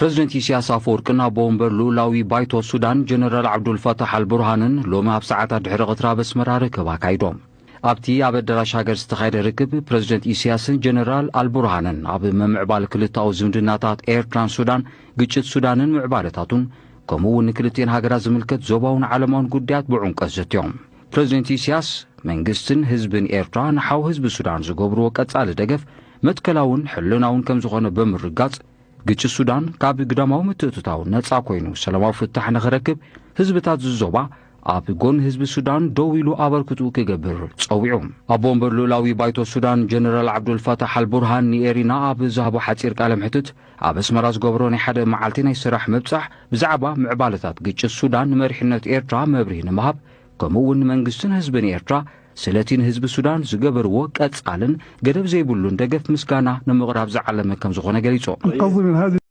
ፕረዚደንት ኢሳያስ ኣፈወርቅን ኣቦ ወንበር ልኡላዊ ባይቶ ሱዳን ጀነራል ዓብዱልፋታሕ ኣልቡርሃንን ሎሚ ኣብ ሰዓታት ድሕሪ ቐትሪ ኣብ ኣስመራ ርክብ ኣካይዶም። ኣብቲ ኣብ ኣዳራሽ ሃገር ዝተኻየደ ርክብ፣ ፕረዚደንት ኢሳያስን ጀነራል ኣልቡርሃንን ኣብ ምምዕባል ክልተኣዊ ዝምድናታት ኤርትራን ሱዳን፣ ግጭት ሱዳንን ምዕባለታቱን፣ ከምኡ እውን ንክልቲኤን ሃገራት ዝምልከት ዞባውን ዓለማውን ጉዳያት ብዕምቆት ዘትዮም። ፕረዚደንት ኢሳያስ፣ መንግስትን ህዝብን ኤርትራ ንሓው ህዝቢ ሱዳን ዝገብርዎ ቀጻሊ ደገፍ መትከላውን ሕልናውን ከም ዝኾነ ብምርጋጽ፣ ግጭት ሱዳን ካብ ግዳማዊ ምትእትታው ነጻ ኮይኑ ሰላማዊ ፍታሕ ንኽረክብ፣ ህዝብታት ዝዞባ ኣብ ጎን ህዝቢ ሱዳን ደው ኢሉ ኣበርክትኡ ክገብር ጸዊዑ። ኣቦ ወንበር ልኡላዊ ባይቶ ሱዳን ጀነራል ዓብዱልፋታሕ ኣልቡርሃን ንኤሪና ኣብ ዝሃቦ ሓጺር ቃለ መሕትት፣ ኣብ ኣስመራ ዝገብሮ ናይ ሓደ መዓልቲ ናይ ስራሕ ምብጻሕ ብዛዕባ ምዕባለታት ግጭት ሱዳን ንመሪሕነት ኤርትራ መብርሂ ንምሃብ፣ ከምኡ እውን ንመንግስትን ህዝብን ኤርትራ ስለቲ ንህዝቢ ሱዳን ዝገበርዎ ቀጻልን ገደብ ዘይብሉን ደገፍ ምስጋና ንምቕራብ ዝዓለመ ከም ዝኾነ ገሊጹ። القصد من هذه